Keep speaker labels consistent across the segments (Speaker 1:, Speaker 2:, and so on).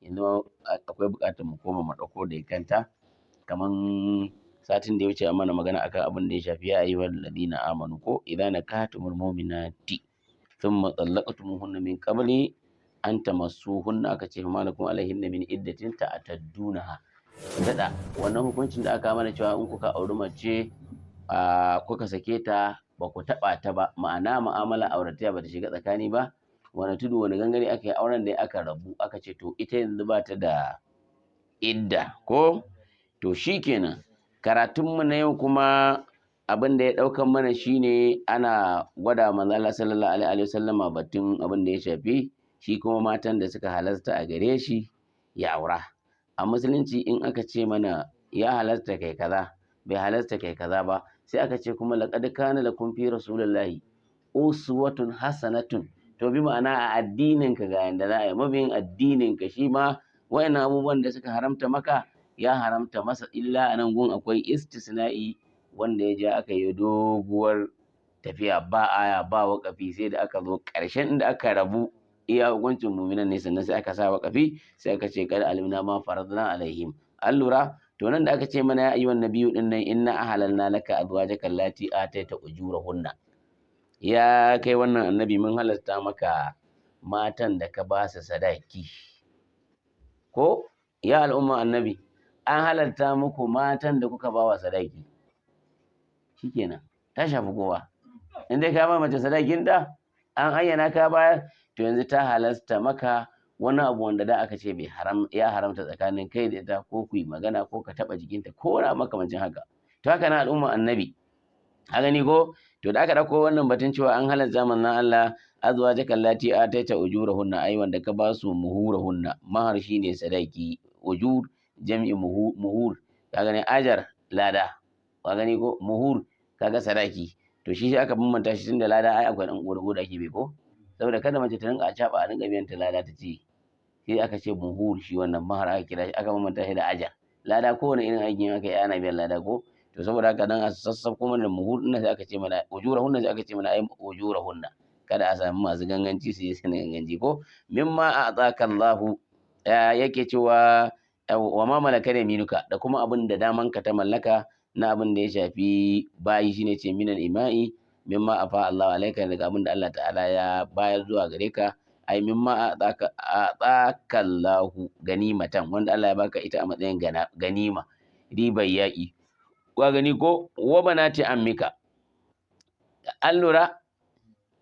Speaker 1: Yanzu akwai buƙatar mu koma mu ɗauko da kanta. Kaman satin da ya wuce an mana magana akan abin da ya shafi ya ayyuhal ladina amanu ko idza nakahtumul mu'minati thumma talaqtumuhunna min qabli an tamassuhunna, aka ce ma lakum alaihinna min iddatin ta'taddunaha. Dada wannan hukuncin da aka mana cewa in kuka auri mace, kuka sake ta ba ku taɓa ta ba, ma'ana mu'amala auratayya ba ta shiga tsakani ba, wani tudu wani gangare aka yi auren da aka rabu, aka ce to ita yanzu ba ta da idda ko. To shikenan, karatunmu na yau kuma abin da ya ɗaukan mana shine ana gwada manzo Allah sallallahu alaihi wasallama batun abin da ya shafi shi kuma matan da suka halasta a gare shi ya aura. A musulunci in aka ce mana ya halasta kai kaza, bai halasta kai kaza ba, sai aka ce kuma laqad kana lakum fi rasulillahi uswatun hasanatun. To bi ma'ana a addinin ka ga yanda za a yi, mabiyin addinin ka shi ma wayannan abubuwan da suka haramta maka ya haramta masa, illa a nan gun akwai istisna'i wanda ya ja aka yi doguwar tafiya ba aya ba waƙafi, sai da aka zo ƙarshen inda aka rabu iya hukuncin muminan ne, sannan sai aka sa waƙafi, sai aka ce kad alimna ma faradna alaihim. An lura? To nan da aka ce mana ya ayyuhan nabiyyu din nan, inna ahlalna laka azwajaka allati ataita ujurahunna, ya kai wannan annabi mun halasta maka matan da ka ba su sadaki. Ko ya al'umma annabi, an halarta muku matan da kuka ba wa sadaki. Shikenan, ta shafi kowa. In dai ka ba mace sadakinta, an ayyana ka bayar, to yanzu ta halasta maka wani abu wanda da aka ce bai haram, ya haramta tsakanin kai da ita, ko ku yi magana ko ka taba jikinta ko wani abu makamancin haka. To haka na al'umma annabi, a gani ko? To da aka dauko wannan batun cewa an halarta manzon Allah azwajaka allati ataita ujurahunna, ai wanda ka ba su muhurahunna, mahar shine sadaki, ujur jam'i muhur, ka gani, ajar lada, ka gani ko, muhur kaga sadaki. To shi sai aka bambanta shi tunda lada ai akwai dan uwar da ake bai ko, saboda kada mace ta rinka acaba a rinka biyan ta lada ta ce, sai aka ce muhur, shi wannan mahar aka kira shi, aka bambanta shi da ajar lada. Kowane irin aikin aka yi ana biyan lada ko. To saboda haka dan a sassafko mana muhur din, sai aka ce mana ujurahunna, sai aka ce mana ai ujurahunna, kada a sami masu ganganci su yi suna ganganci ko. Mimma a'taka Allahu, yake cewa wa ma malaka yaminuka, da kuma abin da daman ka ta mallaka na abin da ya shafi bayi, shine ce minal ima'i, mimma afa Allahu alaika, daga abin da Allah ta'ala ya bayar zuwa gare ka, ai mimma a'taka Allahu ganimatan, wanda Allah ya baka ita a matsayin ganima, ribar yaƙi. Ka gani ko? Wa banati ammika, an lura,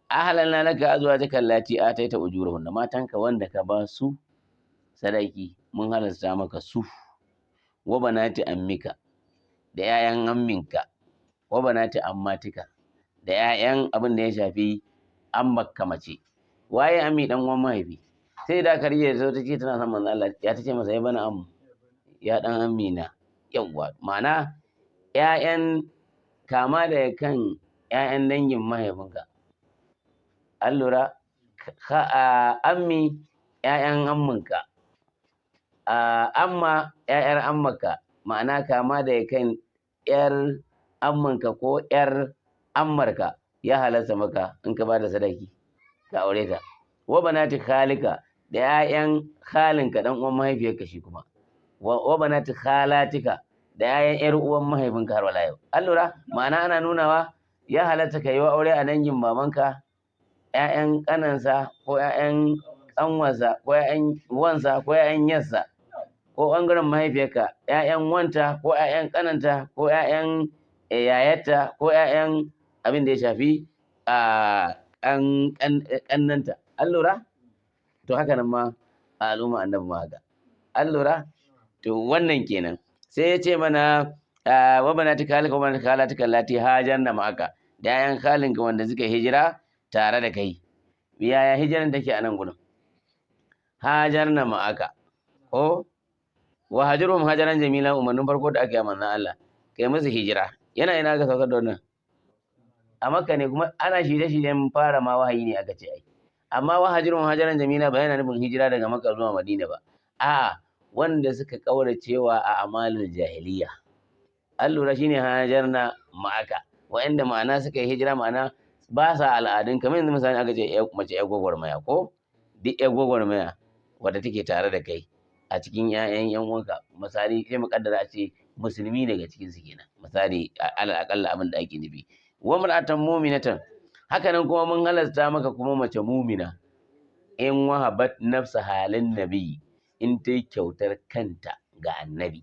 Speaker 1: ahlalna laka azwajaka allati ataita ujurahunna, matanka wanda ka ba su sadaki mun halasta maka su, wa banati ammika, da 'ya'yan amminka, wa banati ammatika, da 'ya'yan abin da ya shafi ammakka mace. Waye ammi? Dan uwan mahaifi. Sai da Khadija ta ce tana son manzo Allah, ya tace masa ya bana ammu, ya dan ammina. Yawwa, ma'ana 'ya'yan kama daga kan 'ya'yan dangin mahaifinka, an lura, ammi 'ya'yan amminka, amma 'ya'yar ammaka, ma'ana kama daga kan 'yar amminka ko 'yar ammarka ya halarta maka in ka bada sadaki ka aure ta. Wa banati khalika, da 'ya'yan khalinka dan uwan mahaifiyarka shi kuma, wa banati khalatika, da 'ya'yan 'yar uwan mahaifinka har wala yau. An lura? Ma'ana ana nunawa ya halatta ka yi wa aure a dangin babanka, 'ya'yan ƙanansa ko 'ya'yan ƙanwarsa ko 'ya'yan wansa ko 'ya'yan yarsa, ko ɓangaren mahaifiyarka 'ya'yan wanta ko 'ya'yan ƙananta ko 'ya'yan yayarta ko 'ya'yan abin da ya shafi a ƙannanta. An lura? To haka nan ma a al'umma annabi ma haka. An lura? To wannan kenan. Sai ya ce mana wa banati khalika wa banati khalatika allati hajarna ma'aka, da 'ya'yan khalinka wanda suka hijira tare da kai. Yaya hijiran take a nan gurin? Hajarna ma'aka ko wa hajaruhum hajaran jamila, umarnin farko da aka yi manzon Allah kai musu hijira. Yana ina aka saukar da wannan? A Makka ne, kuma ana shirye-shiryen fara ma wahayi ne aka ce ai. Amma wa hajaruhum hajaran jamila ba yana nufin hijira daga Makka zuwa Madina ba, a'a, wanda suka kauracewa a amalul jahiliya. An lura? Shine hajarna ma'aka, wa'anda ma'ana suka yi hijira, ma'ana ba sa al'adun, kamar yanzu misali aka ce mace ƴar gwagwarmaya ko duk ƴar gwagwarmaya wadda take tare da kai A cikin 'ya'yan 'yan uwanka, misali sai mu kaddara a ce musulmi daga cikin su kenan, misali alal aqalla abin da ake nufi. Wa mar'atan mu'minatan, haka nan kuma mun halasta maka kuma mace mumina, in wahabat nafsa halin nabi, in ta yi kyautar kanta ga annabi,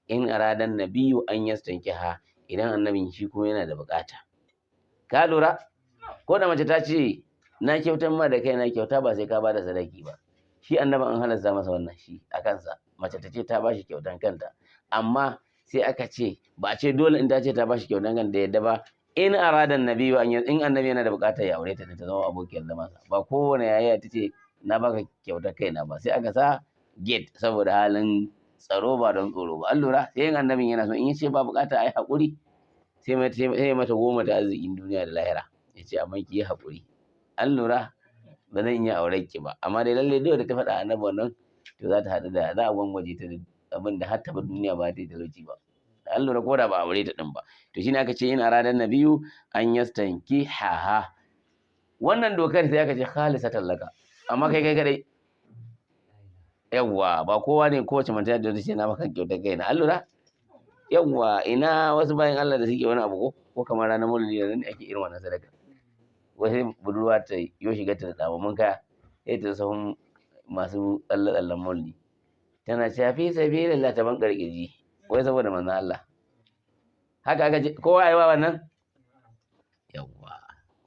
Speaker 1: in aradan nabiyu an yastankiha, idan annabin shi kuma yana da bukata. Ka lura ko da mace ta ce na kyautar ma da kai na kyauta, ba sai ka bada sadaki ba, shi annabi an halasta masa wannan shi a kansa. Mace ta ce ta bashi kyautan kanta, amma sai aka ce ba a ce dole in ta ce ta bashi kyautan kanta yadda ba. In aradan nabiyu an, in annabi yana da bukatar ya aure ta, ta zama abokiyar zamansa, ba kowane yaya ta ce na baka kyautar kaina ba, sai aka sa gate saboda halin tsaro, ba don tsoro ba. An lura, sai in annabin yana so, in yace ba bukata ai hakuri, sai mata goma ta arzikin duniya da lahira, ya ce amma ki yi hakuri, an lura, ba zan iya auren ki ba. Amma dai lalle dole ta faɗa annabi wannan, to za ta haɗu da za a gwangwaje ta da abin da har ta bar duniya ba ta yi talauci ba. An lura, ko da ba aure ta din ba. To shine aka ce in aradan nabiyu an yastanki haha. Wannan dokar sai aka ce khalisatan laka, amma kai kai kadai. Yawwa, ba kowa ne kowace mace da ta ce na maka kyautar kaina. An lura, yawwa. Ina wasu bayan Allah da suke wani abu ko kamar ranar maulidi da nan ake irin wannan sadaka, wasu budurwa ta yo shiga ta da tsamammun kaya, sai ta sahun masu tsalle tsallen maulidi tana cewa fi sabilillah, ta bankar kirji wai saboda manzon Allah. Haka aka ce kowa ayi wa wannan. Yawwa,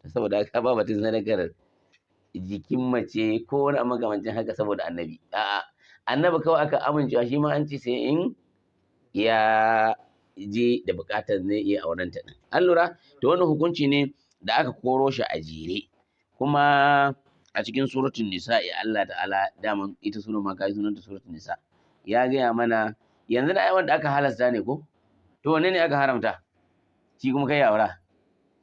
Speaker 1: saboda haka ba batun sadakar jikin mace ko wani abu makamancin haka saboda annabi. A'a, annabi kawai aka amincewa, shi ma an ce sai in ya je da bukatar zai iya auren ta din. An lura, to wannan hukunci ne da aka koro shi a jere. Kuma a cikin suratul nisa'i, Allah ta'ala, daman ita sunan ma kai sunanta suratul nisa, ya gaya mana yanzu da ai wanda aka halasta ne ko, to wanne ne aka haramta shi kuma kai aura?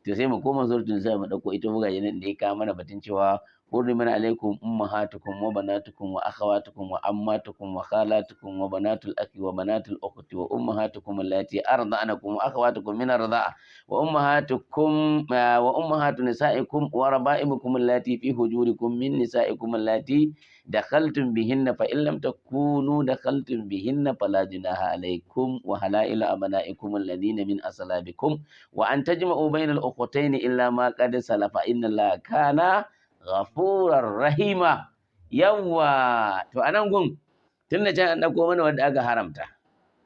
Speaker 1: To sai mu koma suratul nisa mu dauko ita bugaje nan da ya kawo mana batun cewa hurrimat alaikum ummahatukum wa banatukum wa akhawatukum wa ammatukum wa khalatukum wa banatul akhi wa banatul ukhti wa ummahatukum allati arda'anakum wa akhawatukum min ar-rida'a wa ummahatukum wa ummahatu nisaikum wa raba'ibukum allati fi hujurikum min nisaikum allati dakhaltum bihinna, fa in lam takunu dakhaltum bihinna fala junaha alaikum wa halailu abna'ikum alladhina min aslabikum wa an tajma'u bayna al-ukhtayn illa ma qad salafa, inna Allaha kana ghafurar rahima. Yawwa, to anan gun tun da can an dauko mana wanda aka haramta,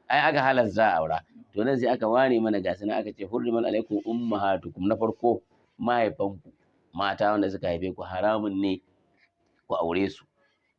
Speaker 1: ai aka halasta aura, to nan sai aka ware mana ga sanan, aka ce hurriman alaikum ummahatukum. Na farko, mahaifanku mata wanda suka haife ku haramun ne ku aure su.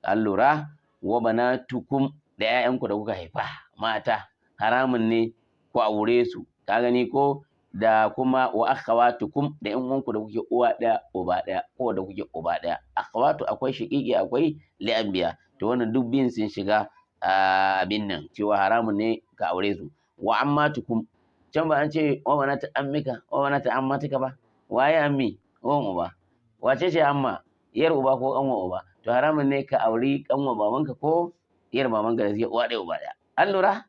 Speaker 1: An lura, wa banatukum, da 'ya'yanku da kuka haifa mata haramun ne ku aure su. Ka gani ko? Da kuma wa akhawatukum, da ƴan uwanku da kuke uwa ɗaya uba ɗaya ko da kuke uba ɗaya. Akhawatu akwai shiqiqi, akwai li'abiya, to wannan duk biyun sun shiga abin nan cewa haramun ne ka aure su. Wa ammatukum, can ba an ce wa banata ammika wa banata ammatika ba? Waye ammi? Uwan uba. Wace ce amma? Yar uba ko kanwa uba. To haramun ne ka auri kanwa babanka ko yar babanka da suke uwa ɗaya uba ɗaya. An lura,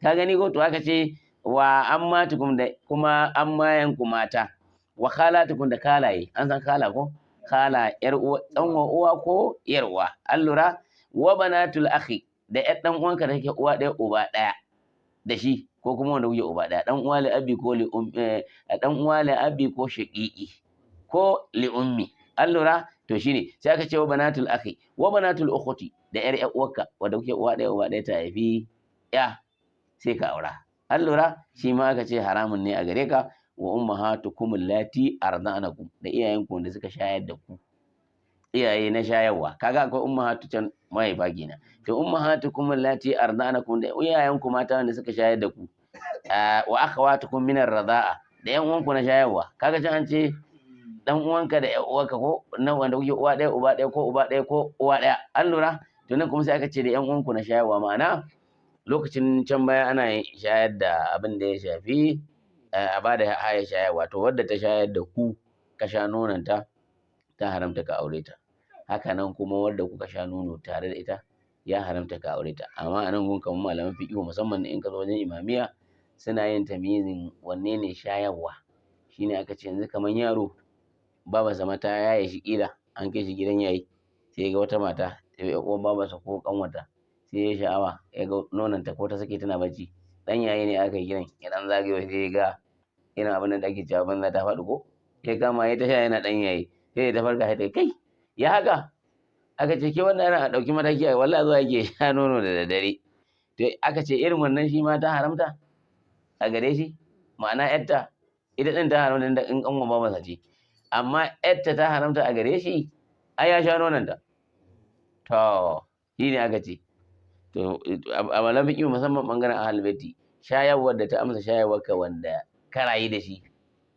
Speaker 1: ka gani ko? To aka ce wa ammatukum, da kuma ammayanku mata, wa khalatukum, da kalaye. An san kala ko? Kala yar uwa, ɗanwa uwa ko yar uwa. An lura, wa banatul akhi, da yar dan uwanka da kake uwa ɗaya uba ɗaya da shi ko kuma wanda kuke uba ɗaya, dan uwa li abi ko li dan uwa li abi ko shaqiqi ko li ummi. An lura, to shine sai aka ce wa banatul akhi wa banatul ukhti, da yar yar uwarka wanda kuke uwa ɗaya uba ɗaya ta haifi ya sai ka aura. An lura, shi ma aka ce haramun ne a gare ka. Wa ummahatukum allati arda'anakum, da iyayenku wanda suka shayar da ku, iyaye na shayarwa. Kaga akwai ummahatu can mahaifa kenan. To ummahatukum allati arda'anakum, da iyayenku mata wanda suka shayar da ku, wa akhawatukum min ar-rida'a, da yan uwanku na shayarwa. Kaga can an ce dan uwanka da yan uwanka ko nan wanda kuke uwa ɗaya uba ɗaya ko uba ɗaya ko uwa ɗaya. An lura, to nan kuma sai aka ce da yan uwanku na shayarwa. Ma'ana lokacin can baya ana shayar da abin da ya shafi a ba da haya shayarwa, to wadda ta shayar da ku ka sha nononta ta haramta ka aure ta. Haka nan kuma wadda kuka sha nono tare da ita ya haramta ka aure ta. Amma a nan gun kamar malaman fiqh, musamman in ka zo wajen imamiya, suna yin tamyizin wanne ne shayarwa. Shine aka ce yanzu kamar yaro, babarsa ma ta yaye shi, kila an kai shi gidan yayi, sai ga wata mata, sai uwar babarsa ko kanwata Sai ya sha'awa ya ga nononta ko ta sake tana bacci, dan yaye ne aka yi gidan, ya dan zagayo sai ya ga irin abin da ake cewa banza ta faɗi ko, ya kama ya ta sha yana dan yaye, sai ya ta farka sai ta kai ya haka. Aka ce ke wannan yaron a ɗauki mataki a wallahi zuwa yake sha nono da daddare. To aka ce irin wannan shi ma ta haramta a gare shi, ma'ana yarta ita ɗin ta haramta in ƙanwa ba masa ce, amma yarta ta haramta a gare shi, ai ya sha nononta. To shi ne aka ce to a malamin fiqh musamman ɓangaren ahlul baiti, shayarwar da ta amsa shayarwarka wanda ka rayu da shi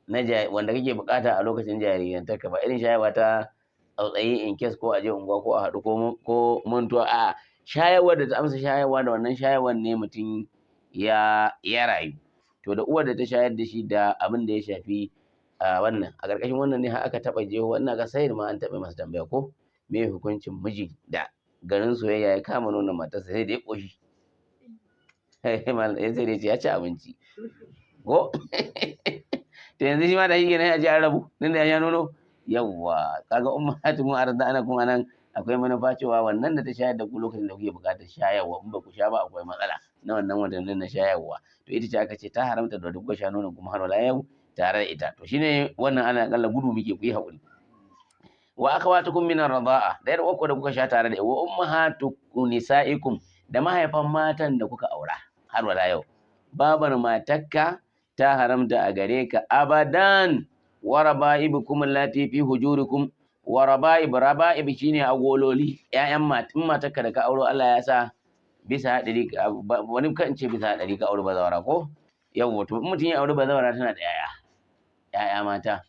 Speaker 1: na wanda kake bukata a lokacin jarirantarka, ba irin shayarwa ta tsautsayi in case ko a je unguwa ko a haɗu ko mantuwa, a shayarwar da ta amsa shayarwa da wannan shayarwar ne mutum ya rayu. To da uwar da ta shayar da shi da abin da ya shafi wannan a ƙarƙashin wannan ne har aka taɓa jeho wannan ga sayar ma an taɓa masa tambaya ko me hukuncin miji da garin soyayya ya kama nonon matarsa sai da ya ƙoshi, sai da ya ce ya ci abinci ko. To yanzu shi ma da shi kenan ya ce an rabu nan da ya sha nono. Yawwa, kaga ummahatukum arda'anakum anan akwai manufa cewa wannan da ta shayar da ku lokacin da kuke buƙatar shayarwa, in ba ku sha ba akwai matsala na wannan watannin na shayarwa. To ita ce aka ce ta haramta da kuka sha nonon kuma har wala yau tare da ita. To shine wannan ana akalla gudu muke, ku yi haƙuri. Wa akhawatukum min ar-rida'a, da yar uwarku da kuka sha tare da, wa ummahatukum nisaikum, da mahaifan matan da kuka aura har wala yau. Babar matarka ta haramta a gare ka abadan. Wa raba'ibukum allati fi hujurikum, wa raba'ib, raba'ib shine agololi, ƴaƴan matan matarka da ka auro Allah ya sa bisa hadari, wani kan ce bisa hadari ka auro bazawara ko yawwa. To in mutum ya auro bazawara tana da ƴaƴa, ƴaƴa mata,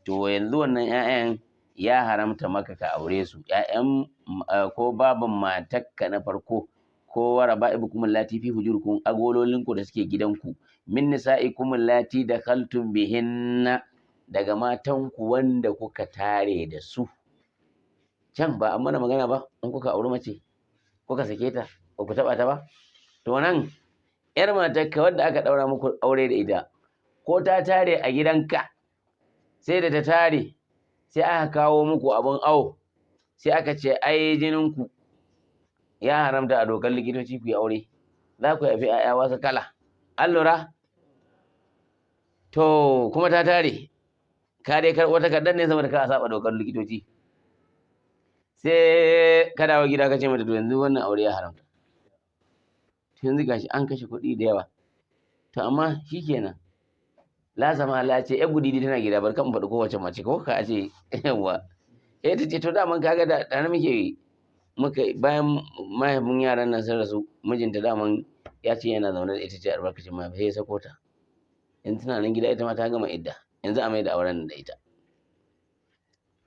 Speaker 1: to yanzu wannan ƴaƴan ya haramta maka ka aure su, ƴaƴan ko baban matarka na farko ko wa raba'ibukum allati fi hujurikum, agololinku da suke gidanku, min nisa'ikum allati dakhaltum bihinna, daga matanku wanda kuka tare da su. Can ba an mana magana ba, in kuka auri mace kuka sake ta ba ku taɓa ta ba. To nan yar matarka wadda aka ɗaura muku aure da ita, ko ta tare a gidanka, sai da ta tare sai aka kawo muku abin awo, sai aka ce ai jininku ya haramta a dokar likitoci ku yi aure, za ku haifi 'ya'ya wasu kala. An lura? To kuma ta tare, ka dai karɓo takardar ne saboda ka saba dokar likitoci, sai ka dawo gida ka ce mata to yanzu wannan aure ya haramta, yanzu gashi an kashe kuɗi da yawa. To amma shikenan, la sama la ce yar gudidi tana gida, bar kan faɗi kowace mace ko ka ce yawa. Eh ta ce to daman kaga da ɗana muke muka bayan mahaifin yaran nan sun rasu, mijinta daman ya ce yana zaune da ita ce albarkacin mahaifi, sai ya sako ta. Yanzu tana nan gida ita ma ta gama idda, yanzu a mai da auren da ita.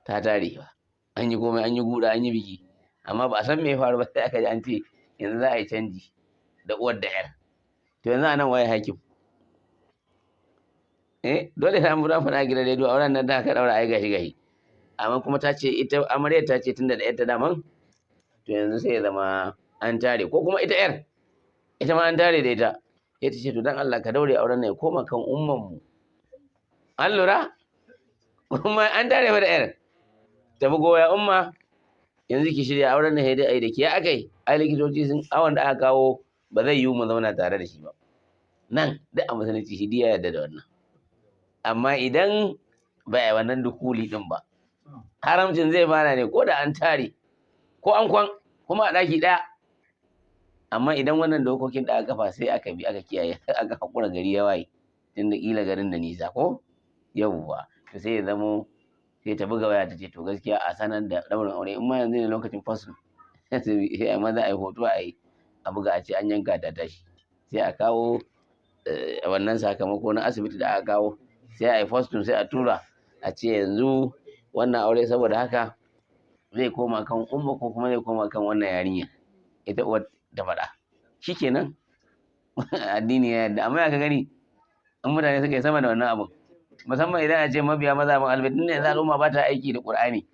Speaker 1: Ta tare ba, an yi komai, an yi guda, an yi biki, amma ba a san me ya faru ba, sai aka ji an ce yanzu za a yi canji da uwar da yar. To yanzu a nan waye hakim? Eh dole sai an fara faɗa gidan rediyo auren nan da aka ɗaura ai gashi gashi, amma kuma ta ce ita amaryar ta ce tunda da yarta daman, to yanzu sai ya zama an tare, ko kuma ita yar ita ma an tare da ita, sai ta ce to dan Allah ka daure auren nan ya koma kan umman mu. An lura? Kuma an tare fa da yar, tafi goya umma yanzu ki shirya auren nan sai dai ai da ke akai, ai likitoci sun awon da aka kawo ba zai yiwu mu zauna tare da shi ba. Nan duk a musulunci shi ya yarda da wannan, amma idan ba a yi wannan dukuli din ba, haramcin zai fara ne ko da an tare ko an kwan kuma a ɗaki ɗaya. Amma idan wannan dokokin da aka kafa sai aka bi aka kiyaye aka haƙura gari ya waye, tunda ƙila garin da nisa ko yawwa, to sai ya zamo sai ta buga waya ta ce to gaskiya a sanar da ɗaurin aure, in ma yanzu ne lokacin fasul sai a maza a yi hoto a yi a buga a ce an yanka ta tashi, sai a kawo wannan sakamako na asibiti da aka kawo, sai a yi fasul sai a tura a ce yanzu wannan aure saboda haka zai koma kan umma ko kuma zai koma kan wannan yarinya ita uwar ta faɗa. Shikenan addini ya yarda. Amma ya ka gani in mutane suka yi sama da wannan abun, musamman idan a ce mabiya mazhabin Ahlul Bait, tunda yanzu al'umma ba ta aiki da Qur'ani,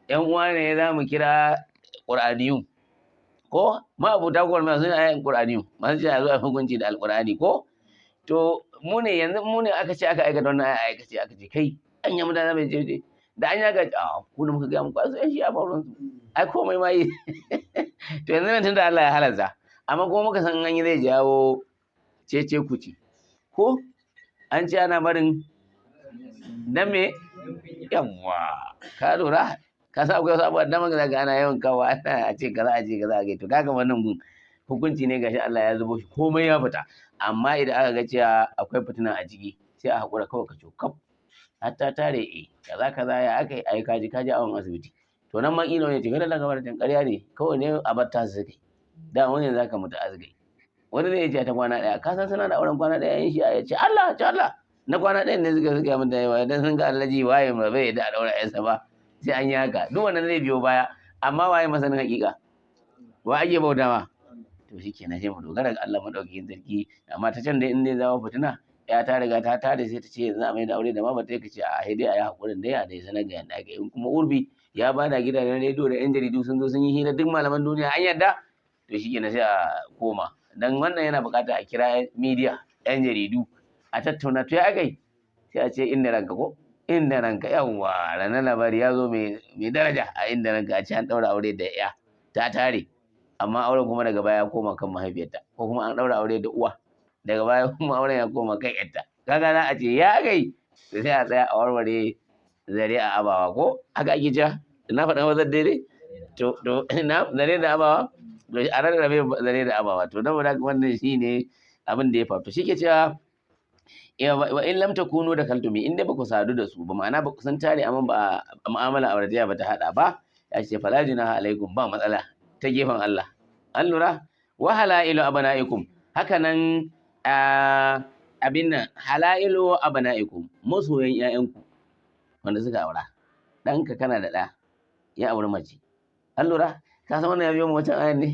Speaker 1: ƴan uwa ne za mu kira Qur'aniyun ko ma'abuta gwamnati suna yin Qur'aniyun masu cewa a zo a hukunci da Alƙur'ani ko. To mu ne yanzu mu ne aka ce aka aikata wannan aya, aka ce kai an yi mutane mai ce Da an yaga a ku da muka ga muku su yan shi'a ba ruwan su, ai komai ma yi. To yanzu nan tunda Allah ya halarta, amma kuma muka san an yi zai jawo cece kuci, ko an ce ana barin dan me yawwa, ka lura ka sa akwai wasu abubuwa da dama ga ana yawan kawo ana a ce kaza a ce kaza a to kaga wannan gun hukunci ne gashi Allah ya zubo shi, komai ya fita. Amma idan aka ga cewa akwai fitina a ciki, sai a haƙura kawai ka cokaf hatta tare kaza kaza ya aka yi, ai kaji kaji awon asibiti. To nan ma kila wani ya ce kada Allah gabar can ƙarya ne kawai ne a bar ta su kai da wani yanzu zaka mutu azgai, wani zai ce ta kwana ɗaya, ka san suna da auren kwana ɗaya yin shi ya ce Allah ce Allah na kwana ɗayan ne suka mun da yawa dan sun ga Alhaji waye ma bai da daura ƴansa ba sai an yi haka, duk wannan zai biyo baya. Amma waye masanin hakika, wa ake bautawa? To shikenan sai mu dogara ga Allah madaukakin sarki. Amma ta can dai in dai zama fitina, ya ta riga ta tare sai ta ce yanzu a mai da aure da ma bata ce a dai a yi hakurin dai a dai sanar ga yanda aka yi. In kuma urbi ya bada gidajen rediyo da yan jaridu sun zo sun yi hira duk malaman duniya an yarda, to shikenan sai a koma. Dan wannan yana bukata a kira media yan jaridu a tattauna, to ya aka yi? Sai a ce inda ranka ko inda ranka, yawwa ranar labari ya zo mai daraja a inda ranka, a ce an ɗaura aure da ya ta tare, amma auren kuma daga baya ya koma kan mahaifiyarta, ko kuma an ɗaura aure da uwa daga baya kuma auren ya koma kan yarta. Kaga za a ce ya gai, to sai a tsaya a warware zare a abawa, ko haka ake cewa? Na faɗa wazar daidai? To na zare da abawa, to a rarrabe zare da abawa. To saboda haka wannan shine abin da ya faru. To shi ke cewa wa in lam takunu da kaltumi, in dai ba ku sadu da su ba, ma'ana ba ku san tare amma ba mu'amala auratayya ba ta hada ba, ya ce fala junaha alaikum, ba matsala ta gefen Allah. An lura? Wa halailu abnaikum, haka nan abin nan halailu abnaikum, masoyan ƴaƴanku wanda suka aura. Ɗanka kana da ɗa ya auri mace, an lura? Ka san wannan ya biyo mu wancan ayan ne,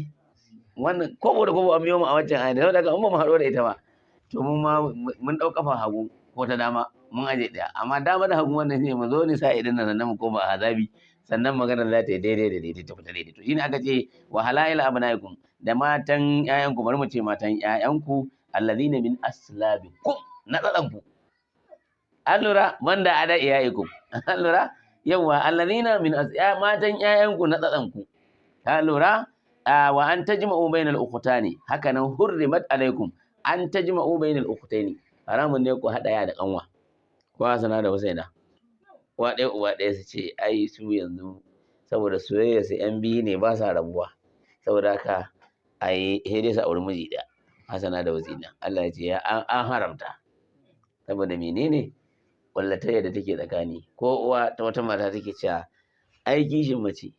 Speaker 1: wannan kobo da kobo an biyo mu a wancan ayan ne, saboda haka in ba mu haɗo da ita ba to mun ma mun ɗau kafa hagu ko ta dama mun aje ɗaya, amma dama da hagu wannan shine mu zo ni sa idan nan sannan mu koma a azabi, sannan maganar za ta yi daidai da daidai ta fita daidai. To shine aka ce wa halail abnaikum, da matan ƴaƴanku, bari mu ce matan ƴaƴanku alladhina min aslabikum, na tsatsanku, an lura? Banda ada iyaikum, an lura? Yawa alladhina min matan ƴaƴanku na tsatsanku, ka lura? Wa an tajma'u bainal ukhtani, haka nan hurrimat alaikum an tajma'u bainal ukhtaini, haramun ne ku hada ya da kanwa ko Hasana da Husaina, uwa ɗaya uba ɗaya, su ce ai su yanzu saboda soyayya su yan biyu ne ba sa rabuwa, saboda haka ai sai dai su auri miji ɗaya, Hasana da Husaina. Allah ya ce ya an haramta, saboda menene wallatayya da take tsakani. Ko uwa ta wata mata take cewa ai kishin mace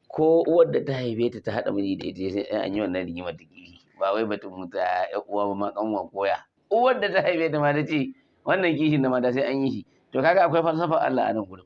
Speaker 1: ko uwar da ta haife ta ta haɗa miji da ita sai an yi wannan rigimar ta kishi, ba wai batun muta ƴan uwa ba ma kanwa koya, uwar da ta haife ta ma ta ce wannan kishin da mata sai an yi shi. To kaga akwai falsafar Allah a nan gurin,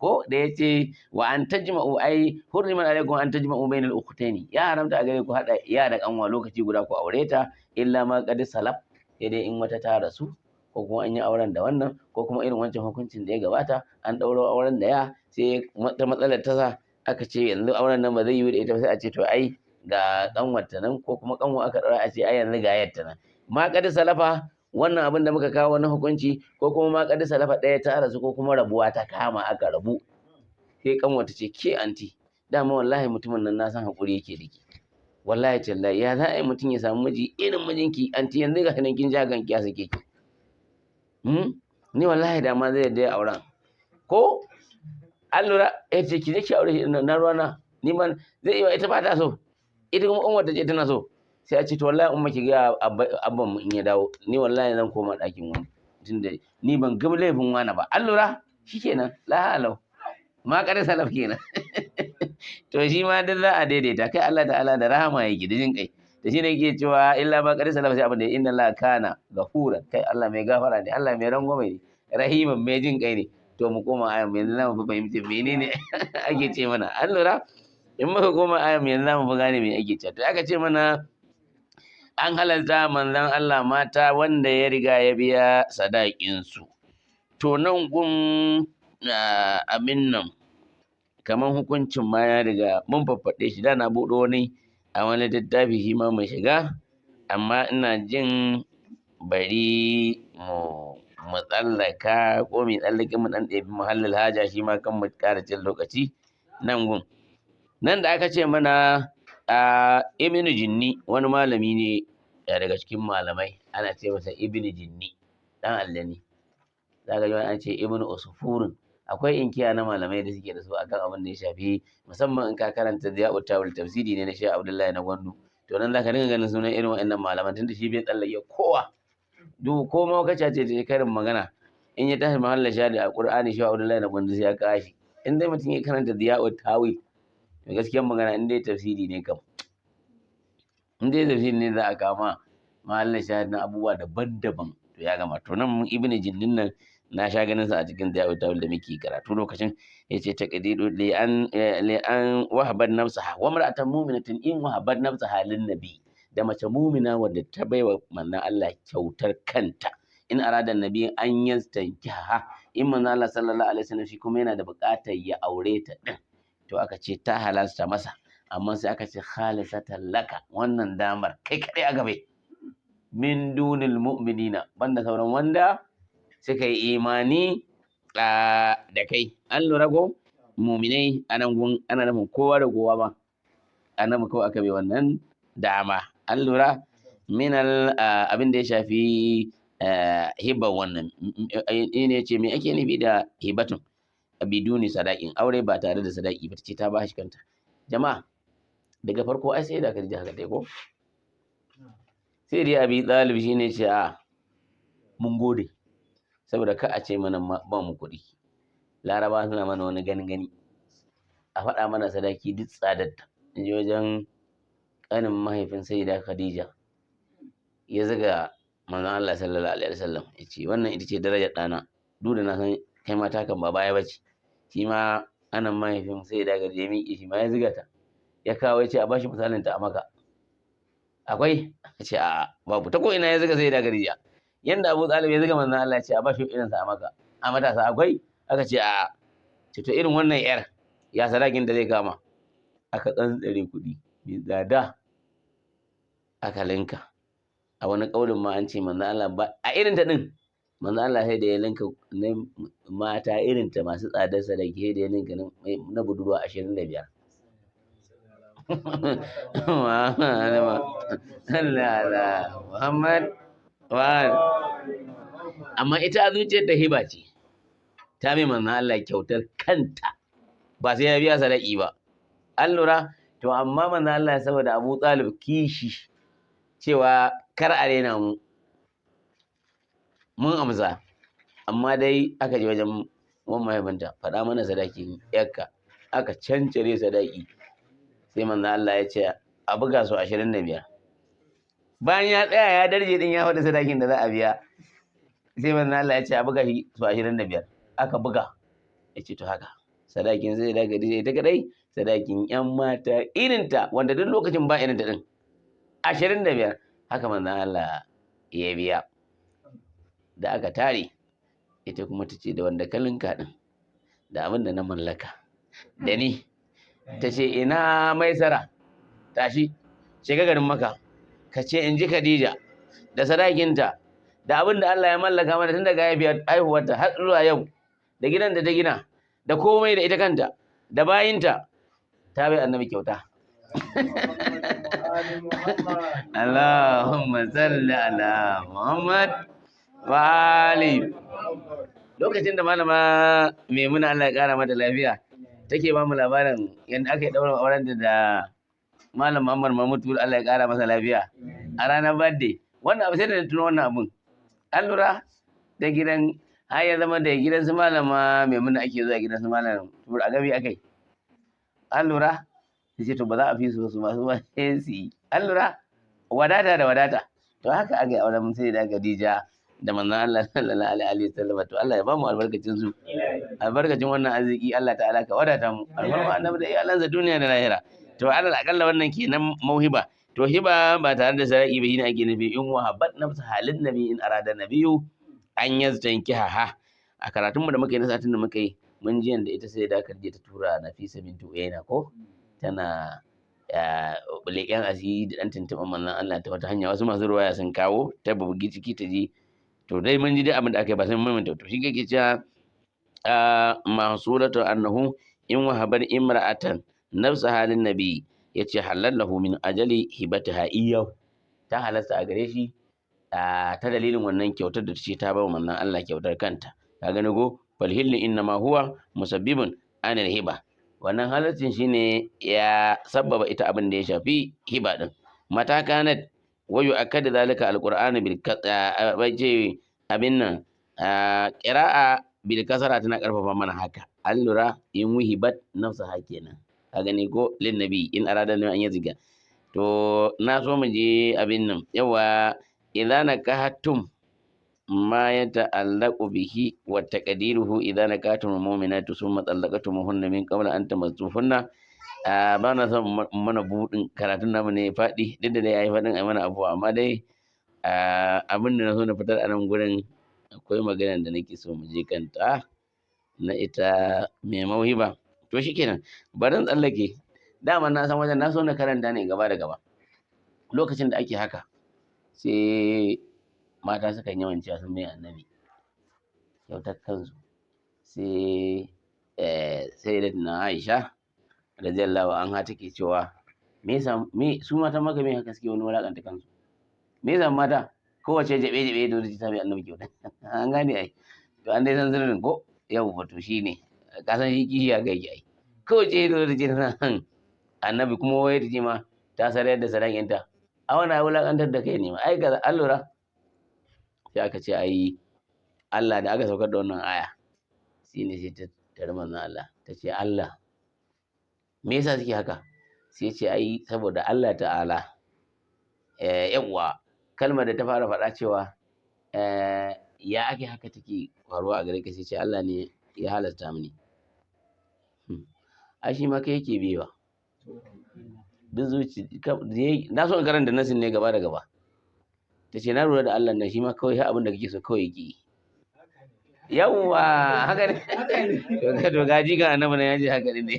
Speaker 1: ko da ya ce wa an tajma'u, ai hurriman alaikum an tajma'u bainal ukhtaini, ya haramta a gare ku haɗa ya da kanwa lokaci guda ku aure ta, illa ma qad salaf, sai dai in wata ta rasu ko kuma an yi auren da wannan, ko kuma irin wancan hukuncin da ya gabata an ɗauro auren da ya sai ta matsalar ta sa aka ce yanzu auren nan ba zai yiwu da ita ba, sai a ce to ai ga kanwarta nan, ko kuma kanwa aka ɗaura a ce ai yanzu ga yarta nan. Ma qad salafa, wannan abin da muka kawo na hukunci, ko kuma ma qad salafa ɗaya ta rasu ko kuma rabuwa ta kama aka rabu, sai kanwarta ce ke anti dama wallahi mutumin nan na san hakuri yake da ke, wallahi tallahi ya za a yi mutum ya samu miji irin mijinki anti, yanzu ga nan kin ja ganki ya sake ki, ni wallahi da ma zai yarda ya auren ko an lura, ya ce ki je ki aure shi na ruwana ni man zai iya, ita ba ta so, ita kuma umar ta ce tana so, sai a ce to wallahi umma ki ga abban mu in ya dawo ni wallahi zan koma ɗakin wani tunda ni ban ga laifin wani ba. An lura? Shikenan la halau ma kar salaf kenan. To shi ma duk za a daidaita kai, Allah ta'ala da rahama yake da jin kai, da shi ne yake cewa illa ma kar salaf, sai abin da inna Allah kana ghafuran, kai Allah mai gafara ne, Allah mai rangwame ne, rahiman mai jin kai ne. To mu koma ayan yanzu za mu fi fahimci menene ake ce mana. An lura? In muka koma ayan yanzu za mu fi gane me ake ce. To aka ce mana an halalta manzon Allah mata wanda ya riga ya biya sadakin su. To nan gun abin nan kaman hukuncin ma ya riga mun faffaɗe shi, da na buɗo wani a wani littafi shi ma mai shiga, amma ina jin bari mu Mu tsallaka ko mu tsallake mu dan ɗebi muhallil haja shi ma kan mu ƙara cin lokaci nan gun. Nan da aka ce mana a Ibnu Jinni, wani malami ne daga cikin malamai, ana ce masa Ibnu Jinni, dan allani. Zaka ji an ce Ibnu Usfurin. Akwai inkiya na malamai da suke da su akan abin da ya shafi, musamman in ka karanta Ziya'ut Tawil, tafsiri ne na Sheikh Abdullahi na Gwandu, to nan zaka dinga ganin sunan irin waɗannan malaman, tunda shi bai tsallake kowa. Duk ko ma kace ce ta karin magana, in ya tashi mahallin shahidi a Qur'ani, Sheikh Abdullahi na Gwandu sai ya kashi. In dai mutum ya karanta Ziya'ut Tawil, to gaskiyar magana in dai tafsiri ne kam, in dai tafsiri ne za a kama mahallin shahidi na abubuwa daban-daban, to ya gama. To nan Ibnu Jinnin nan na sha ganin sa a cikin Ziya'ut Tawil da muke karatu lokacin, yace taqdiru li an li an wahabat nafsaha wa mar'atan mu'minatin in wahabat nafsaha lin nabi, da mace mumina wadda ta baiwa manzon Allah kyautar kanta, in arada nabi an yastankiha, in manzon Allah sallallahu alaihi wasallam shi kuma yana da buƙatar ya aure ta din, to aka ce ta halasta masa. Amma sai aka ce khalisatan laka, wannan damar kai kadai aka bai, min dunil mu'minina, banda sauran wanda suka yi imani da kai. An lura ko muminai anan gun ana nufin kowa da kowa ma, annabi kawai aka bai wannan dama. An lura minal abin da ya shafi hiba, wannan ne ce me ake nufi da hibatun biduni sadaqin, aure ba tare da sadaki ba, ce ta ba shi kanta. Jama'a, daga farko ai sai da Khadija haka dai ko sai dai Abi Talib shine ce a mun gode, saboda ka a ce mana ba mu kuɗi, Laraba suna mana wani gani gani, a faɗa mana sadaki duk tsadarta. In je wajen ƙanin mahaifin Sayyida Khadija, ya zuga manzon Allah sallallahu alaihi wasallam, ya ce wannan ita ce darajar ɗana, duk da na san kai ma takan ba baya bace. Shi ma anan mahaifin Sayyida Khadija ya miƙe, shi ma ya zuga ta, ya kawo, ya ce a bashi misalin ta a Maka akwai, ya ce a babu. Ta ko ina ya zuga Sayyida Khadija, yanda Abu Talib ya zuga manzon Allah, ya ce a bashi irin sa a Maka a matasa akwai, aka ce a ce to irin wannan yar ya sadakin da zai kama. Aka tsantsare kuɗi mai tsada aka linka. A wani ƙaunin ma an ce manzon Allah ba a irin ta din, manzon Allah sai da ya linka na mata irin ta masu tsadar sadaki, sai da ya linka na budurwa 25. Muhammad amma ita a zuciyar ta hiba ce, ta mai manzon Allah kyautar kanta, ba sai ya biya sadaki ba. An lura? To amma manzon Allah saboda Abu Talib kishi cewa kar a rena mu, mun amsa, amma dai aka je wajen wan mahaifinta, faɗa mana sadakin yakka, aka cancare sadaki. Sai manzon Allah ya ce a buga su 25. Bayan ya tsaya ya darje din ya faɗi sadakin da za a biya, sai manzon Allah ya ce a buga shi su 25. Aka buga, ya ce to haka sadakin zai daga dai ita kadai, sadakin yan mata irinta wanda duk lokacin ba irinta din 25, haka manzon Allah ya biya. Da aka tare, ita kuma ta ce da wanda kalinka din da abin da na mallaka da ni, ta ce ina Maisara, tashi shiga garin Maka ka ce in ji Khadija da sadakinta da abin da Allah ya mallaka mata tun daga haihuwarta har zuwa yau, da gidan da ta gina da komai da ita kanta da bayinta, ta bai annabi kyauta. Allahumma salli ala Muhammad wa ali. Lokacin da malama Maimuna Allah ya kara mata lafiya take ba mu labarin yadda aka yi ɗaurin auren da Malam Muhammad Mahmud Allah ya kara masa lafiya a ranar birthday, wannan abu sai da na tuno wannan abun. An lura da gidan har ya zama da gidan su malama Maimuna ake zuwa gidan su malam Tur a gabi akai. An lura sai ce to ba za a fi su su masu ba sai su yi. An lura wadata da wadata. To haka aka yi auren sai da Khadija da manzon Allah sallallahu alaihi wasallam. To Allah ya ba mu albarkacin su, albarkacin wannan arziki, Allah ta'ala ka wadata mu, albarka annabi da iyalansa duniya da lahira. To alal akalla wannan kenan mauhiba. To hiba ba tare da saraki ba shine ake nufi in wahabat nafsa halin nabi in arada nabiyu an yaztankiha ha. A karatun mu da muka yi na satin da muka yi, mun ji yanda ita sai da Khadija ta tura Nafisa bintu Uyayna ko tana leƙen asiri da ɗan tuntuɓar manzon Allah ta wata hanya, wasu masu ruwaya sun kawo ta bugi ciki ta ji To dai mun ji dai abin da aka yi, ba sai mun maimaita. To shi kake cewa mahsulatu annahu in wahabar imra'atan nafsa halin nabi, yace halal lahu min ajali hibataha iyyahu, ta halasta a gare shi ta dalilin wannan kyautar da ta ce ta ba manzon Allah kyautar kanta. Ka gani ko? Fal hillu innama huwa musabbibun anil hiba, wannan halaccin shine ya sabbaba ita abin da ya shafi hiba din. Mata kanat wa yu'akkadu zalika alqur'anu bil ce abin nan qira'a bil kasara tana karfafa mana haka. An lura, in wuhibat nafsaha kenan. Ka gani ko? Lin nabi in arada an yaziga. To na so mu je abin nan yawa, idza nakahatum ma yata'allaqu bihi wa taqdiruhu idza nakahatum mu'minatu thumma talaqtumuhunna min qabla an tamassuhunna. Ba na son mana buɗin karatun namu ne faɗi, duk da dai yayi faɗin ai mana abuwa, amma dai abin da na so na fitar a nan gurin, akwai maganar da nake so mu je kanta na ita mai mauhiba. To shikenan, bari in tsallake. Dama na san wajen na so na karanta ne gaba da gaba. Lokacin da ake haka, sai mata sukan yawan cewa sun mai annabi kyautar kansu. Sai sai na Aisha radiyallahu anha take cewa, me yasa me su mata maka me haka suke wani wulakanta kansu? Me yasa mata kowace jabe jabe da wani ta mai annabi kyauta? An gane ai. To an dai san sirrin ko? Yau to shine ka san shi kishi ya kai ai, kowace da wani tana annabi, kuma wai ta ce ma ta sarayar da sadakinta. A wannan wulakantar da kai ne ma ai kaza. An lura, sai aka ce ai Allah da aka saukar da wannan aya, shine sai ta tare manzon Allah ta ce, Allah, me yasa suke haka? Sai ce ai saboda Allah ta'ala, yawwa, kalmar da ta fara faɗa cewa ya ake haka take faruwa a gare ka? Sai ce Allah ne ya halasta mini. Ai shi ma kai yake biyewa duk zuci. Na so in karanta nasin ne gaba da gaba. Ta ce na lura da Allah nan shi ma kawai abin da kake so kawai yake yi. Yawwa, haka ne. To gaji kan annabi nan ya ce haka ne.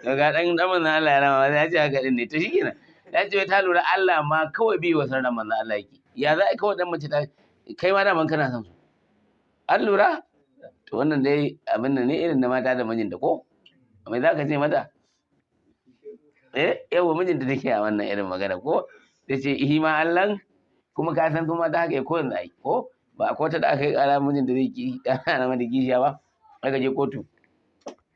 Speaker 1: To ga dan dan manzon Allah ya rama ya ce haka ne. To shikenan, ya ce ta lura Allah ma kawai bi wa sarran manzon Allah yake. Ya za a kawai dan mace ta kai ma daman kana son su. An lura? To wannan dai abin nan ne irin na mata da mijinta ko? Mai za ka ce mata? Eh, yawa, mijinta take a wannan irin magana ko? Ta ce ihi ma Allah kuma ka san kuma ta haka ko yanzu ai ko? Ba ko ta da aka yi ƙara mijinta zai ki ana mata kishiya ba, aka je kotu.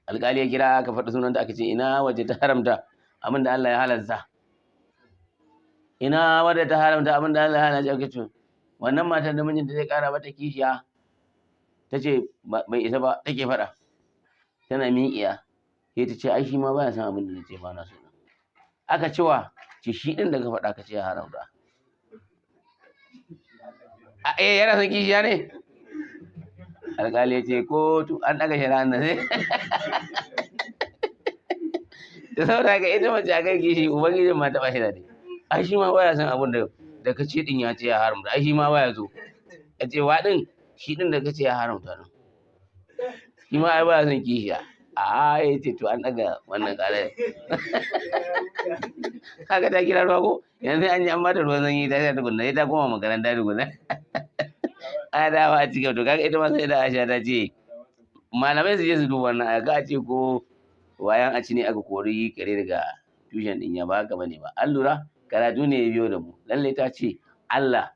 Speaker 1: Alƙali ya kira, aka faɗi sunanta, aka ce ina wace ta haramta abin da Allah ya halarta. Ina wadda ta haramta abin da Allah ya halarta? Aka ce wannan matar da mijinta zai ƙara mata kishiya. Ta ce bai isa ba, take faɗa. Tana miƙiya. Sai ta ce ai shi ma baya son abin da nace ba na so. Aka cewa ce shi ɗin da ka faɗa ka ce ya haramta. A eh yana son kishiya ne? Alƙali ya ce kotu an ɗaga shari'an nan sai. Da saboda haka ita mace akan kishi ubangijin ma taɓa shi da ne. Ai shi ma baya son abin da ka ce ɗin ya ce ya haramta. Ai shi ma baya so. Ya ce wa ɗin shi ɗin da ka ce ya haramta ɗin. Shi ma ai baya son kishiya. A ya ce to an ɗaga wannan ƙarar. Haka ta kira ruwa ko? Yanzu an yi an bata ruwan sanyi ta sha tukunna, sai ta koma makaranta tukunna. A dawo a cigaba. To kaga ita ma sai da Aisha ta ce malamai su je su duba wannan aya, ka ce ko wayan a ci ne aka kori kare daga tushen ɗin, ya ba haka bane ba. An lura, karatu ne ya biyo da mu. Lallai ta ce Allah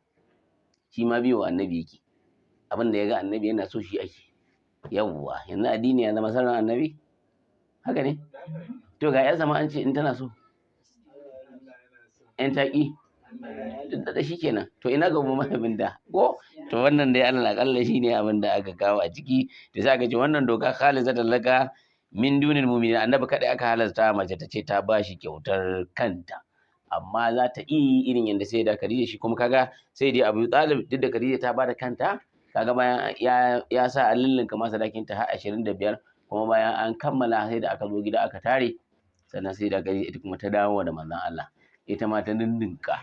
Speaker 1: shi ma biyo annabi yake. Abin da ya ga annabi yana so shi ake. Yawwa, yanzu addini ya zama sarran annabi? Haka ne? To ga ƴarsa ma an ce in tana so. ‘Yan taƙi. Da shi kenan. To ina ga mahaifin da ko? To wannan dai Allah aƙalla shi ne abin da aka kawo a ciki. Da sai aka ce wannan doka khalisatan laka min dunil mu'minin, annabi kadai aka halasta mace ta ce ta ba shi kyautar kanta. Amma za ta iya irin yadda sai da Khadija, shi kuma kaga sai dai Abu Talib, duk da Khadija ta bada kanta, kaga bayan ya sa an lullunka masa sadakinta har 25, kuma bayan an kammala sai da aka zo gida aka tare, sannan sai da Khadija ita kuma ta dawo da manzon Allah, ita ma ta ninninka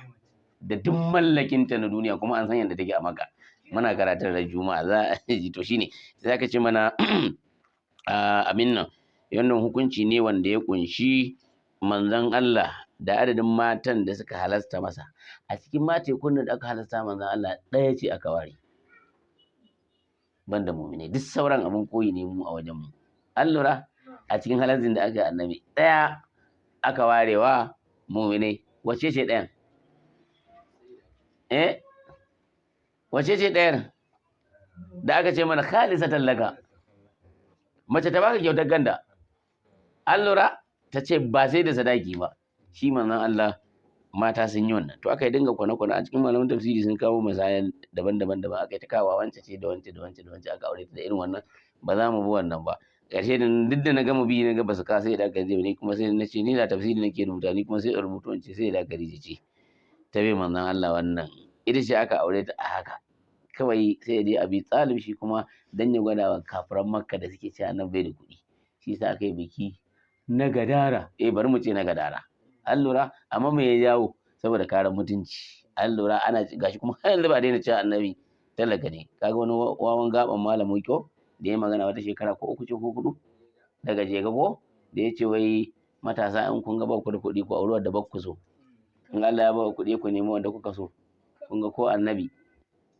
Speaker 1: da duk mallakinta na duniya, kuma an san yadda take a Makka. Muna karatun ran Juma'a za a ji. To shine sai aka ce mana abin nan, wannan hukunci ne wanda ya kunshi manzon Allah da adadin matan da suka halasta masa. A cikin matekun da aka halasta manzon Allah ɗaya ce aka ware, banda mu'minai, duk sauran abin koyi ne mu a wajen mu. An lura a cikin halastin da aka yi annabi ɗaya aka warewa mu'minai. Wace ce ɗayan? Wace ce ɗayar da aka ce mana khalisatan laka? Mace ta baka kyautar ganda, an lura ta ce ba sai da sadaki ba. Shi manzon Allah mata sun yi wannan. To aka yi dinga kwana-kwana a cikin malaman tafsiri sun kawo misalan daban-daban daban, aka yi ta kawo wance ce da wance da wance da wance aka aure ta da irin wannan. Ba za mu bi wannan ba. Ƙarshe da duk da na gama bi na ga ba su ka sai da aka je ni kuma sai na ce ni da tafsiri nake rubuta, ni kuma sai in rubuta in ce sai da aka rijice ta bai manzon Allah wannan ita ce aka aure ta a haka kawai. Sai dai Abi Talib shi kuma dan ya gwada wa kafiran Makka da suke cewa annabi bai da kuɗi, shi yasa aka yi biki na gadara. Bari mu ce na gadara, an lura. Amma me ya jawo? Saboda kare mutunci, an lura. Ana gashi kuma har yanzu ba daina cewa annabi talaka ne. Kaga wani wawan gaban malamin ko da ya magana wata shekara ko uku ce ko hudu daga jega ko da ya ce wai matasa in kun ga ba ku da kuɗi ku auri wanda ba ku so, in Allah ya ba ku kuɗi ku nemi wanda kuka so. Kun ga ko annabi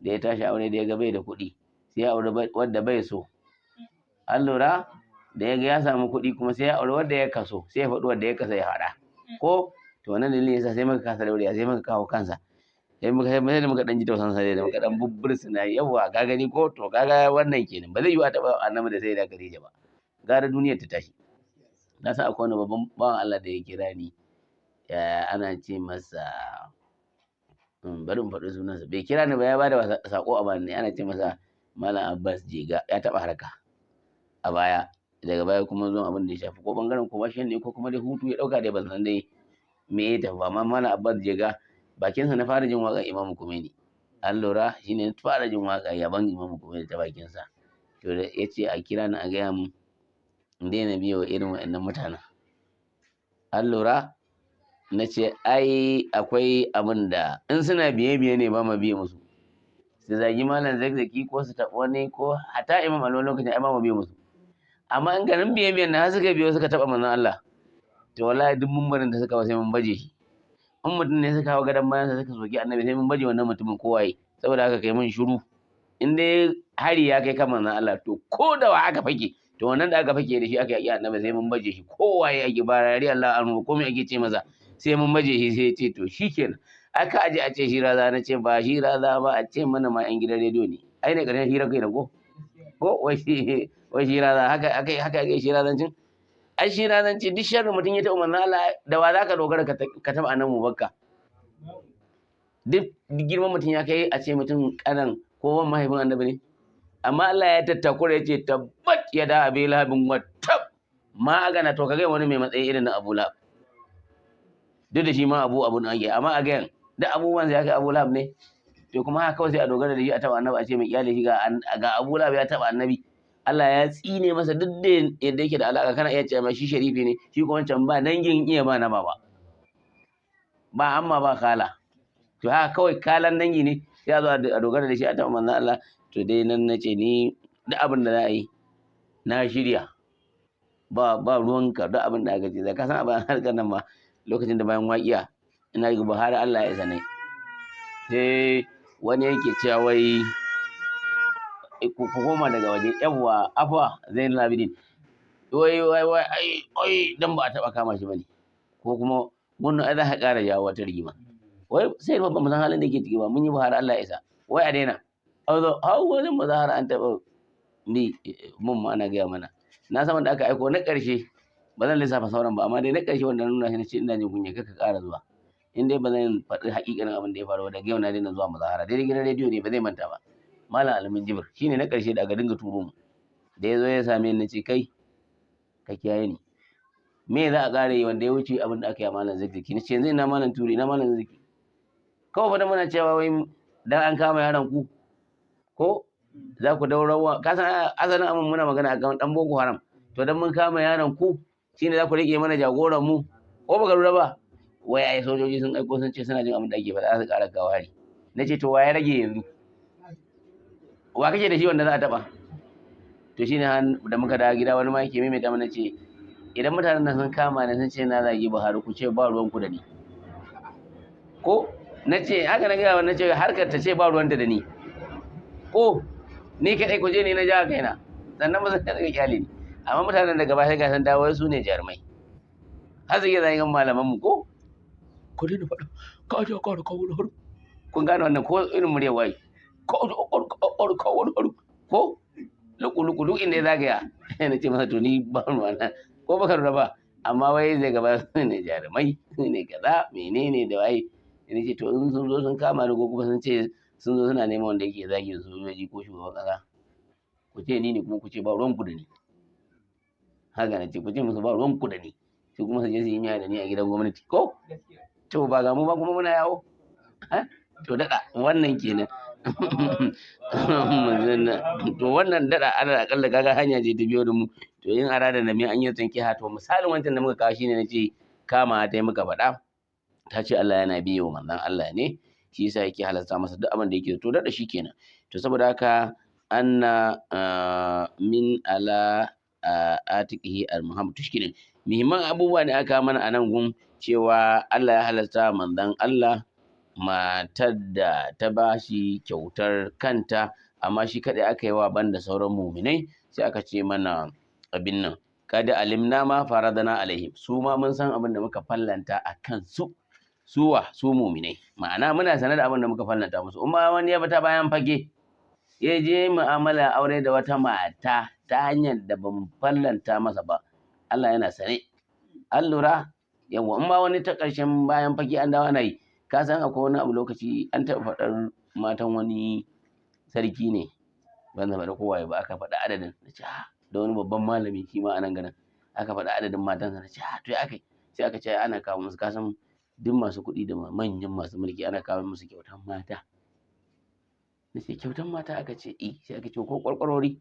Speaker 1: da ya tashi aure da ya ga bai da kuɗi sai ya auri wanda bai so, an lura. Da ya ga ya samu kuɗi kuma sai ya auri wanda ya kaso, sai ya faɗi wanda ya kasa ya haɗa ko. To wannan dalilin yasa sai muka kasa dauriya, sai muka kawo kansa, sai muka sai da muka dan ji tausan sa, da muka dan bubbursuna yawa. Ka gani ko? To kaga wannan kenan, ba zai yi wa taɓa annabi da sai da Khadija ba, gara duniyar ta tashi. Na san akwai wani babban bawan Allah da ya kira ni, ana ce masa, bari in faɗi sunansa, bai kira ni ba ya bada sako a bani, ana ce masa Malam Abbas Jega. Ya taɓa harka a baya, daga baya kuma zuwan abin da ya shafi ko bangaren commercial ne ko kuma dai hutu ya ɗauka dai, ban san dai me ya tafi ba. Amma Malam Abbas Jega bakinsa na fara jin waƙar Imam Khomeini, an lura, shine na fara jin waƙar yaban Imam Khomeini ta bakinsa. To da ya ce a kira ni a gaya mun in daina biye wa irin waɗannan mutanen, an lura. Na ce ai akwai abin da in suna biye-biye ne ba ma biye musu, su zagi Malam Zakzaki ko su taɓa wani ko hata Imam Ali lokacin ai ba ma biye musu. Amma in garin biye-biyen na har suka biyo suka taɓa manzon Allah, to wallahi duk mumbarin da suka ba sai mun baje shi. In mutum ne suka hau gadon bayansa suka soki annabi sai mun baje wannan mutumin kowaye. Saboda haka kai mun shiru, in dai hari ya kai kan manzon Allah to ko da wa aka fake, to wannan da aka fake da shi aka yaki annabi sai mun baje shi kowaye ake barari Allah anhu ko me ake ce masa sai mun baje shi. Sai ya ce to shikenan aka aje a ce shiraza. Na ce ba shiraza ba, a ce mana ma yan gidan rediyo ne ai ne ƙarshen hira kai da ko ko wai shi wai shiraza haka aka haka aka shirazancin. Ai shirazanci duk sharrin mutum ya taɓa manzon Allah da wa zaka dogara ka taɓa annabi Mubakka? Duk girman mutum ya kai a ce mutum kanan ko wan mahaifin annabi ne, amma Allah ya tattakura ya ce tabbat ya da abi lahabin wa tab ma agana. To kaga wani mai matsayi irin na Abu Lahab, duk da shi ma abu abu ake, amma a gayan duk abubuwan sai aka Abu Lahab ne. To kuma haka kawai sai a dogara da shi a taɓa annabi a ce mai iyali shi ga Abu Lahab ya taɓa annabi, Allah ya tsine masa. Duk da yadda yake da alaka kana iya cewa shi sharifi ne, shi kuma wancan ba dangin iya ba na baba ba amma ba kala. To haka kawai kalan dangi ne sai a zo a dogara da shi a taɓa manzon Allah. To dai nan na ce ni duk abin da za a yi na shirya, ba ba ruwanka duk abin da aka ce. Ka san abin harkar nan ma lokacin da bayan waƙiya ina ga Buhari Allah ya isa ne, sai wani yake cewa wai ku koma daga waje yawwa afwa Zainul Abidin wai wai wai ai ai dan ba a taba kama shi bane ko kuma wannan ai za ka ƙara jawo wata rigima. Wai sai ba mu san halin da yake ciki ba, mun yi Buhari Allah ya isa wai a daina hau hau wajen muzahara an taɓa ni mun ma ana gaya mana. Na san wanda aka aiko na ƙarshe, ba zan lissafa sauran ba, amma dai na ƙarshe wanda nuna shi na ce ina jin kunya kar ka ƙara zuwa in dai ba zan faɗi haƙiƙanin abin da ya faru ba. Daga yau na daina zuwa muzahara. Daidai gidan rediyo ne ba zai manta ba, Malam Alamin Jibir shine na ƙarshe da aka dinga turo mu. Da ya zo ya same ni na ce kai ka kiyaye ni, me za a ƙara yi wanda ya wuce abin da aka yi a Malam Zakzaki? Na ce yanzu ina Malam Turi, ina Malam Zakzaki? Kawai fa da muna cewa wai dan an kama yaron ku ko za ku daurawa, ka san asalin abin muna magana akan dan Boko Haram. To dan mun kama yaron ku shine za ku rike mana jagoran mu ko baka lura ba? Wai ai sojoji sun aiko sun ce suna jin abin da ake faɗa za su ƙara kawo hari. Na ce to wa ya rage yanzu, wa kake da shi wanda za a taɓa? To shine da muka dawo gida wani ma yake maimaita mana ce idan mutanen nan sun kama ni sun ce na zagi Buhari ku ce ba ruwan ku da ni. Ko na ce haka na gaya, na ce harkar ta ce ba ruwanta da ni, ko ni kaɗai ku je ni na jawa kaina, sannan ba zan daga kyale ni. Amma mutanen daga baya ga san dawo su ne jarumai, har su iya zagin malaman mu, ko ku daina faɗa ka je ka ka wani haru. Kun gane wannan ko irin muryar waye, ka je ka ka wani haru, ko luku luku duk inda ya zagaya. Na ce masa to ni ba ruwana, ko baka lura ba, amma wai zai gaba su ne jarumai, su ne kaza menene da waye. Ni ce to in sun zo sun kama ni, ko kuma sun ce sun zo suna neman wanda yake zagin sojoji ko shugaban kasa, ku ce ni ne, kuma ku ce ba ruwan ku da ni. Haka na ce, ku ce musu ba ruwan ku da ni, sai kuma su je su yi miya da ni a gidan gwamnati, ko to ba ga mu ba kuma muna yawo. To daɗa wannan kenan. To wannan daɗa alal akalla kaga hanya ce ta biyo da mu. To in arada da me an yi tsinke ha, to misalin wancan da muka kawo shine nace kama ta yi muka faɗa, ta ce Allah yana biye wa manzon Allah ne, shi yasa yake halasta masa duk abin da yake. To daɗa shi kenan. To saboda haka anna min ala atiqihi al muhammad. To shikenan, muhimman abubuwa ne aka mana a nan gun, cewa Allah ya halasta manzon Allah matar da ta bashi kyautar kanta, amma shi kaɗai aka yi wa, banda sauran muminai. Sai aka ce mana abin nan, kada alimna ma faradana alaihim, su ma mun san abin da muka fallanta a kan su, suwa su muminai, ma'ana muna sanar da abin da muka fallanta musu. Umma wani ya bata bayan fage ya je mu'amala aure da wata mata ta hanyar da bamu fallanta masa ba, Allah yana sane. An lura yawa, in ma wani ta ƙarshen bayan fage an dawo ana yi. Ka san akwai wani abu, lokaci an taɓa faɗar matan wani sarki ne, ban zama da kowaye ba, aka faɗi adadin. Na ce da wani babban malami shi ma a nan garin aka faɗi adadin matansa. Na ce to ya aka, sai aka ce ana kawo musu, ka san duk masu kuɗi da manyan masu mulki ana kawo musu kyautan mata. Na ce kyautan mata? Aka ce eh. Sai aka ce ko kwarkwarori.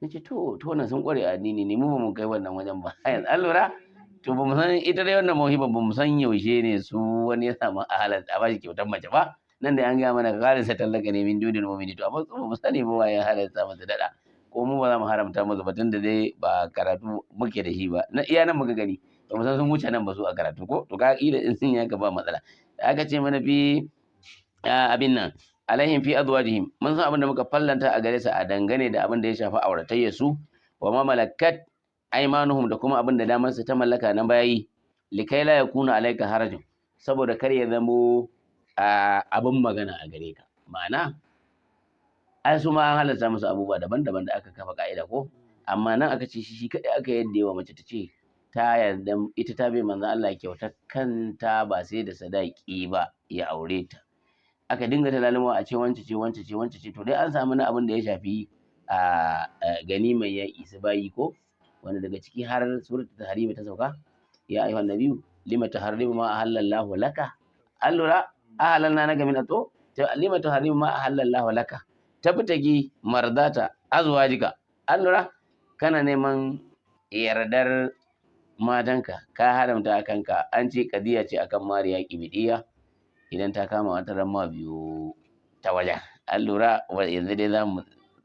Speaker 1: Na ce to to wannan sun kware a addini ne, mu ba mu kai wannan wajen ba yanzu. An lura, to ba mu san ita dai wannan mawhiba, ba mu san yaushe ne su wani ya samu ahalar a bashi kyautar mace ba. Nan da an gaya mana ka tallaka ne min dunil mu'mini, to amma su ba mu sani ba waye halarta masa dada, ko mu ba za mu haramta musu ba, tunda dai ba karatu muke da shi ba, na iya nan muka gani, ba mu san sun wuce nan ba su a karatu ko. To ka kila in sun yanka ba matsala. Aka ce mana fi abin nan alaihim fi azwajihim, mun san abin da muka fallanta a gare su a dangane da abin da ya shafi auratayyar su, wa ma malakat aymanuhum, da kuma abin da damar su ta mallaka na bayi, likai la yakuna alayka harajun, saboda kar ya zamo abin magana a gare ka. Ma'ana ai su ma an halarta musu abubuwa daban-daban da aka kafa ka'ida ko, amma nan aka ce shi kaɗai aka yadda wa mace ta ce ta yarda ita ta bai manzon Allah kyautar kanta ba sai da sadaki ba ya aure ta. Aka dinga ta lalumawa a ce wance ce wance ce wance ce. To dai an samu na abin da ya shafi a ganimar yaƙi su bayi ko, wanda daga ciki har suratul tahrim ta sauka, ya ayyuhan nabiyyu lima tuharrimu ma ahallallahu laka. An lura, ahalalna naka min to lima tuharrimu ma ahallallahu laka tabtagi mardata azwajika. An lura, kana neman yardar matanka, ka haramta kanka. An ce kadiya ce akan mariya kibidiya, idan ta kama wata ran ma biyu ta wajen. An lura, yanzu dai za mu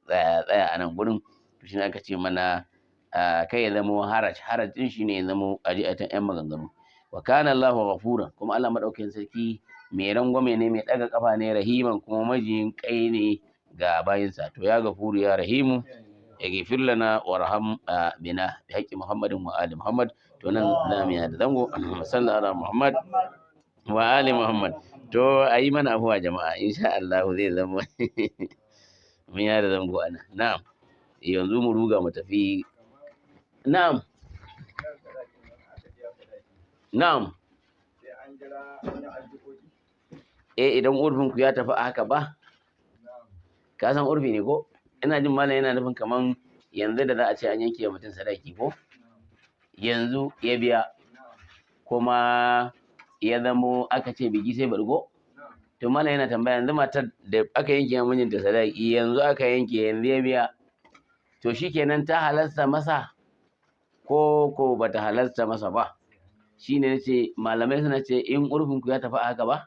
Speaker 1: tsaya a nan gurin. To shi aka ce mana kai ya zamo haraj, haraj din shine ya zamo aji a ta yan maganganu. Wa kana Allahu ghafuran, kuma Allah madaukakin sarki mai rangwame ne, mai daga kafa ne, rahiman, kuma majiyin kai ne ga bayinsa. To ya gafuru ya rahimu yaghfir lana warham bina bi haqqi Muhammadin wa ali Muhammad. To nan za mu yi da zango, sallallahu ala Muhammad wa ali Muhammad. To ayi mana afuwa jama'a, insha Allah zai zama mun ya da zango ana. Na'am, yanzu mu ruga mu tafi. Na'am na'am. Eh, idan urfin ku ya tafi a haka ba, ka san urfi ne ko? Ina jin malam yana nufin kaman yanzu da za a ce an yanke wa mutum sadaki ko, yanzu ya biya kuma ya zamo aka ce biki sai bargo. To malam yana tambaya yanzu matar da aka yanke wa mijinta sadaki, yanzu aka yanke, yanzu ya biya, to shikenan ta halasta masa ko ko bata halasta masa ba? Shine nace malamai suna ce in urfin ku ya tafi a haka ba,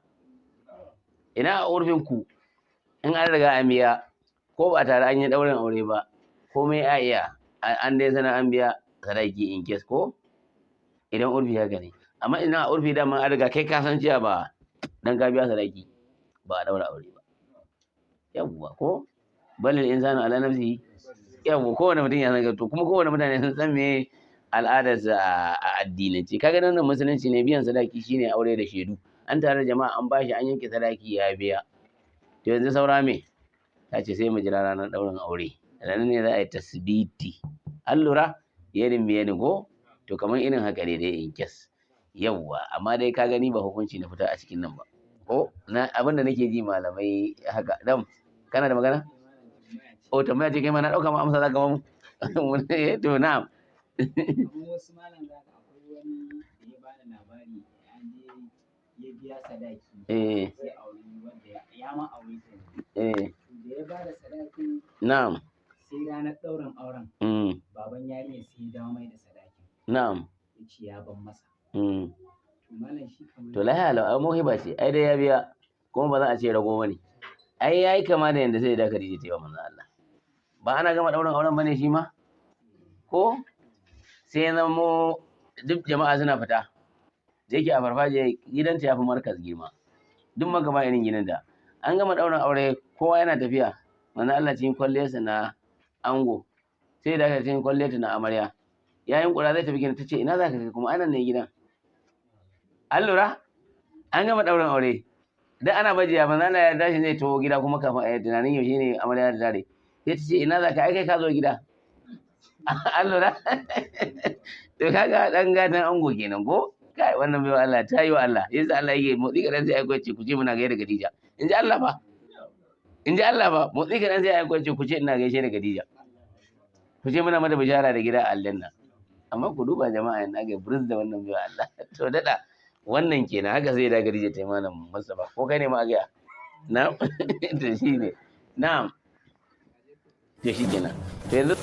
Speaker 1: ina a urfin ku in an riga an biya ko ba tare an yi ɗaurin aure ba, komai a iya an dai sana an biya sadaki in case ko idan urfi haka ne. Amma ina a urfi dama an riga kai ka san cewa ba Dan ka biya sadaki ba a daura aure ba. Yawwa, ko balil insanu ala nafsihi. Yawwa, kowane mutum ya san, to kuma kowane mutane sun san me al'adarsa a addinance. Kaga nan musulunci ne, biyan sadaki shine aure da shaidu, an tare da jama'a, an bashi, an yanke sadaki, ya biya. To yanzu saura me? Ta ce sai mu jira ranar ɗaurin aure, ranar ne za a yi tasbiti. An lura yadin biyadin ko? To kamar irin haka ne dai in kes. Yawwa, amma dai ka gani ba hukunci na fita a cikin nan ba ko na abinda nake ji malamai haka. Dam, kana da magana? O, tambaya ce kai ma, na ɗauka ma amsa za ka mamu. To na'am.
Speaker 2: Kamar wasu malam, za ka akwai wani da ya bani labari, ya je ya biya sadaki zai auri wanda ya ma aure ta yanzu. To da ya bada sadakin, sai ranar ɗaurin auren, baban yarinyar sai ya dawo mai da sadakin, ya ce ya ban masa. To malam, shi kamar
Speaker 1: To lahiya lau, ai mauhiba ce, ai dai ya biya, kuma ba za a ce rago bane. Ai yayi kama da yanda sai da Khadija ta yi wa manzon Allah. Ba ana gama ɗaurin auren bane shi ma? Ko sai ya zamo duk jama'a suna fita. Da yake a farfajiya gidanta ya fi markaz girma. Duk magaba irin gidan da an gama ɗaurin aure, kowa yana tafiya. Manzon Allah cikin kwalliyarsa na ango, sai da aka cikin kwalliyarta na amarya. Yayin kura zai tafi gidan, ta ce ina za ka kai kuma, anan ne gidan. An lura? An gama ɗaurin aure. Dan ana bajiya, manzo Allah ya tashi zai taho gida, kuma kafin a yi tunanin yaushe ne amarya da tare. Sai ta ce ina za ka, ai kai ka zo gida. An lura? To kaga dan gatan ango kenan ko? Kai, wannan baiwa Allah ta yi wa Allah. Yasa Allah yake motsi kaɗan sai aiko ce ku ce muna gaida Khadija. In ji Allah ba. In ji Allah ba, motsi kaɗan sai aiko ce ku ce ina gaishe da Khadija. Ku ce muna mata bishara da gida a aljanna. Amma ku duba jama'a yana ga burz da wannan baiwa Allah. To daɗa wannan kenan, haka sai da Khadija ta yi malam Mustapha, ko kai ne ma a gaya? Na'am, to shi ne, na'am, to shi kenan, to yanzu.